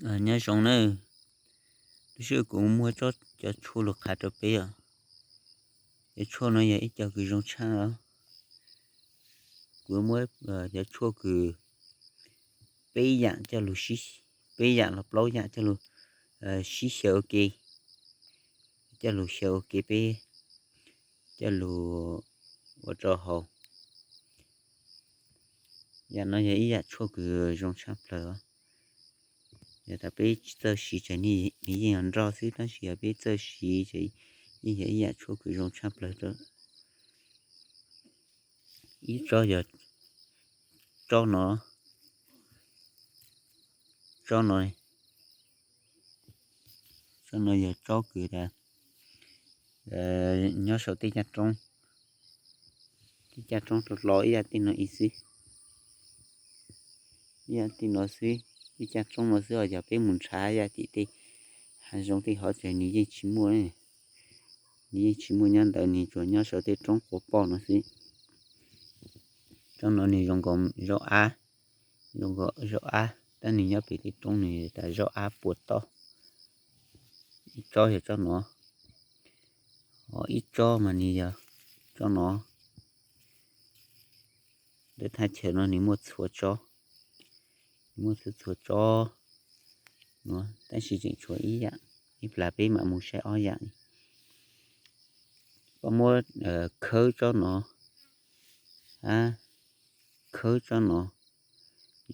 Nyob zoo nawb, lub sij hawm kuv muab cov tshuaj lus qhav rau peb os. Cov tshuaj no yog ib co kws zoo tshaj os. Kuv muab cov tshuaj kws peb yam coj lug, peb yam los plaub yam coj lug sib xyaw ua ke, coj lug xyaw ua ke peb coj lug ua rau haus. Yam no yog ib yam tshuaj kws zoo tshaj plawg os. Yog tas peb tsis txawj siv ces nws yeej yog nroj xwb, tab sis yog peb txawj siv ces yeej yog ib yam tshuaj kws zoo tshaj plawg. Ib tsob yog tsob no, tsob no, tsob no yog tsob kws tas nyob saum tej caj roob, tej caj roob rau los ib yam tej no ib xwb, ib yam tej no xwb, ib caj roob no xwb os. Yog peb mus nrhav yam tim tej hav zoov tej hov ces nws yeej tsis muaj, nws yeej tsis muaj nyob ntawd, nws tsuas nyob saum tej roob quav poj no xwb. Tsob no nws zoo nkaus zaub ab, zoo nkaus zaub ab, tab nws nyob pem tej roob nws tas zaub ab puas toj. Ib tsob yog tsob no, ho ib tsob mas nws yog tsob no. Ntawm thaj chaw no nws muaj txhua tsob, nws muaj txhua txhua tsob no, tab sis tseem tshuav ib yam, ib plag peb mam mus saib ob yam. Koj muab khawb tsob no, khawb tsob no,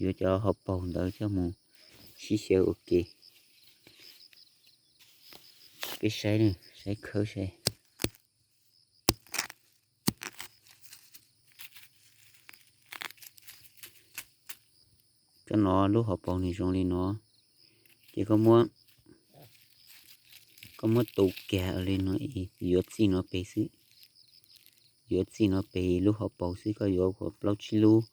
yuav cov hauv paug ntawd coj mus sib xyaw ua ke. Peb saib, saib khawb saib. Tsob no lub hauv paug nws zoo li no, ces koj muab tu kiag li no, yuav txij no pem xwb, yuav txij no pem lub hauv paug xwb, koj yuav plaub tsib lub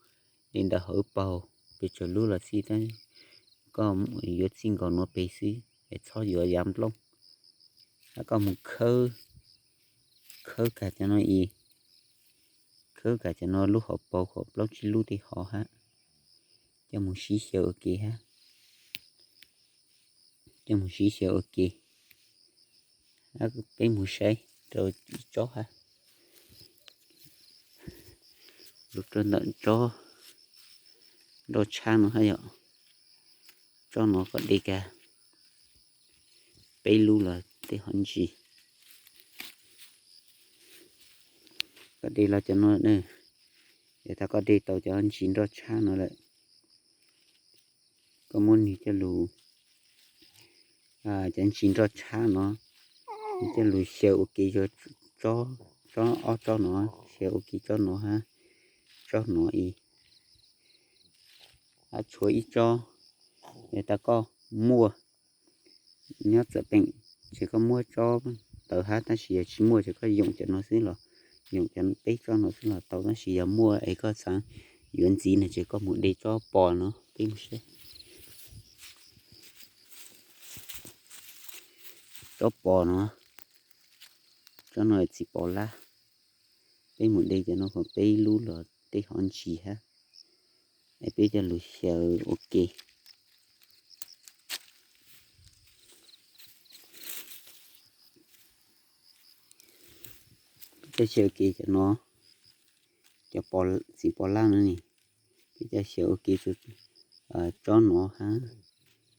li ntawm hauv paug, pes tsawg lub los xij, koj yuav txij nkaus no pem xwb es txhob yuav yav nplooj. Koj mus khawb, khawb kag cov no i, khawb kag cov no lub hauv paug kom plaub tsib lub tej hov hab, coj mus sib xyaw ua ke hab, coj mus sib xyaw ua ke. Peb mus saib rau ib tsob hab, lug rau ntawm tsob nroj tshab no hab yom. Tsob no koj de kag peb lub los tej hov ntsis, koj de los cov no, yog tas koj de tau cov ntsis nroj tshab no lawm, koj muab nws coj lug, cov ntsis nroj tshab no, nws coj lug xyaw ua ke, tsob, tsob ob tsob no, xyaw ua ke tsob no hab, tsob no i, hab tshuav ib tsob, yog tas koj muaj nyob txawm peem ces koj muab tsob ntawd hab, tab sis yog tsis muaj ces koj yoom cov no xwb los, yoom cov peb tsob no xwb los tau, tab sis yog muaj es koj xaav yuav ntxiv no ces koj mus de tsob pos no. Peb mus saib tsob pos no, tsob no txiv pos lab. Peb mus de cov no kom peb lub los tej hov ntsis hab, es peb coj lug xyaw ua ke. Peb coj xyaw ua ke cov no, cov txiv pos lab no ne, peb coj xyaw ua ke tsob no hab,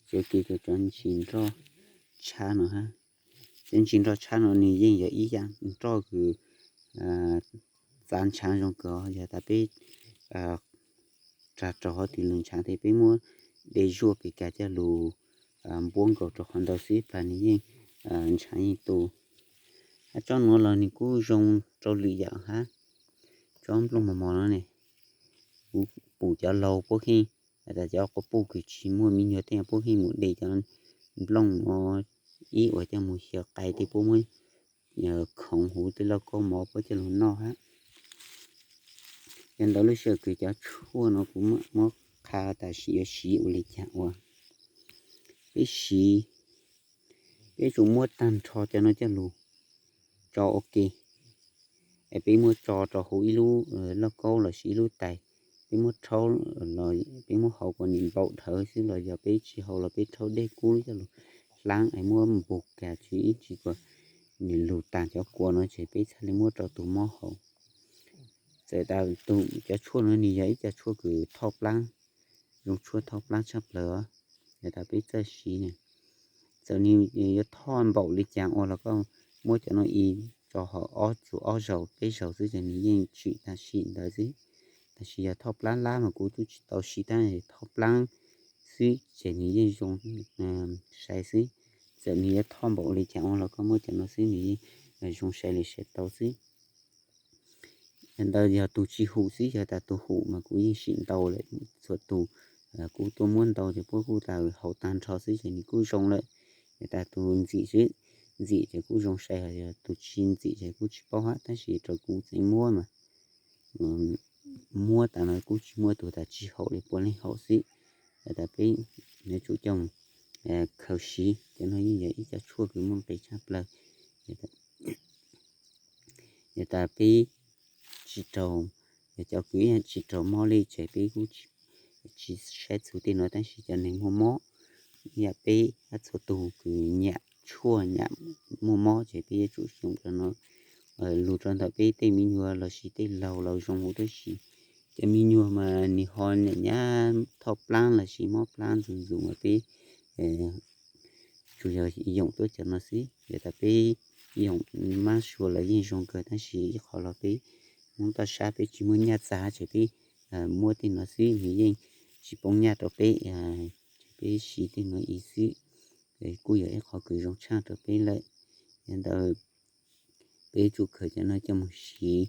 xyaw ua ke rau cov ntsis nroj tshab no hab. Cov ntsis nroj tshab no nws yeej yog ib yaam nroj kws txav ntshav zoo kawg, yog tas peb rag rau hov twg lug ntshav tes peb muab de zuaj pes kag coj lug npuab nkaus rau qhov ntawd xwb plag nws yeej ntshav yeej tu. Hab tsob nuav los nws kuj zoo rau lwm yaam hab. Tsob nplooj mos mos no ne, kuv pum cov laug puab kheej, tas cov quas puj kws tsis muaj me nyuam tej puab kheej mus de cov nplooj no ib uas coj mus xyaw qais tej puab muab khoov huv tej lauj kaub mov puab coj lug noj hab. Yog ntawd lub sij hawm kws cov tshuaj no kuv muab qha tas sim yuav siv ua li cas ua, peb siv, peb tsum muab tag nrho cov no coj lug tso ua ke, es peb muab tso rau huv ib lub lauj kaub lossis ib lub tais, peb muab rhaub los peb muab hau kuas nim npaum dhawv xwb los yog peb tsis hau los peb rhaub dej kub coj los hlaab es muab npug kag tsis ib tsis kuas nim lug taag cov kua no ces peb txhaj le muab rau tug mob hau. Txawm tas cov tshuaj no nws yog ib co tshuaj kws thoj plaab, zoo tshuaj thoj plaab tshaj plawg os. Yog tas peb txawj siv ne, txawm nws yuav thoj npaum li caag ua los koj muab cov no i tso hauv ob txug ob zaug peb zaug xwb ces nws yeej tsim tag sim ntawd xwb. Tab sis yog thoj plaab lab mas kuv tub tsis tau siv tab thoj plaab xwb ces nws yeej zoo sai xwb. Txawm nws yuav thoj npaum li caag ua los koj muab cov no xwb nws yeej zoo sai li sai tau xwb. Ntawd yog tug tsis hum xwb, yog tas tug hum mas kuv yeej sim ntau lawm txhua tug. Kuv tuaj muab ntau ces puab kuj tas hau tag nrho xwb ces nws kuj zoo lawm. Yog tas tug ntxim xwb, ntxim ces kuj zoo sai, yog tug tsis ntxim ces kuj tsis paub hab, tab sis rau kuv tseem muab mas muab tas no kuj tsis muab tug tas tsis haum li puav leej haum xwb. Yog tas peb yuav tsum coj mus khaws siv, cov no yeej yog ib co tshuaj kws muaj nqis tshaj plawg. Yog tas peb tsis raug, yog cov kws tsis raug mob li ces peb kuj tsis saib txug tej no, tab sis cov neeg muaj mob ib yam peb hab txhua tug kws nyam tshuaj nyam muaj mob ces peb yuav tsum xyum rau no lug rau ntawm peb tej me nyuam lossis tej laug los zoo huv tab sis cov me nyuam mas nws ho nyam nyab thoj plaab lossis mob plaab ntxug ntxug mas peb tsuas yog yoom tuab cov no xwb. Yog tas peb yoom mab sua los yeej zoo kawg tab sis ib qho los peb Hmoob toj sab peb tsis muaj nyaj txag ces peb muab tej no xwb nws yeej tsis poob nyaj rau peb, ces peb siv tej no ib xwb. Kuj yog ib qho kws zoo tshaj rau peb lawm. Yog ntawd peb yuav tsum khaws cov no coj mus siv,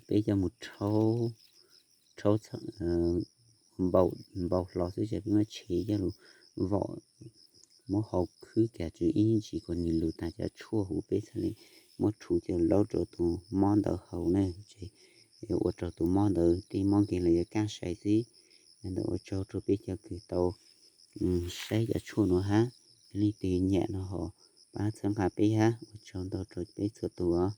peb coj mus rhaub, rhaub npau hlo xwb ces peb muab tshev coj lug vom, muab hau khwb kag tsuas ib ntsis kom nws lug tag cov tshuaj huv peb txhaj le muab rhuv coj laub rau tus mob ntawd haus na, ces ua rau tus mob ntawd tej mob nkeeg los yuav kaj sai xwb. Yog ntawd ua tsaug rau peb cov kws tau saib cov tshuaj nuav hab, yog leej twg nyam no ho pab txhawb nqa peb hab, ua tsaug ntau rau peb txhua tus os.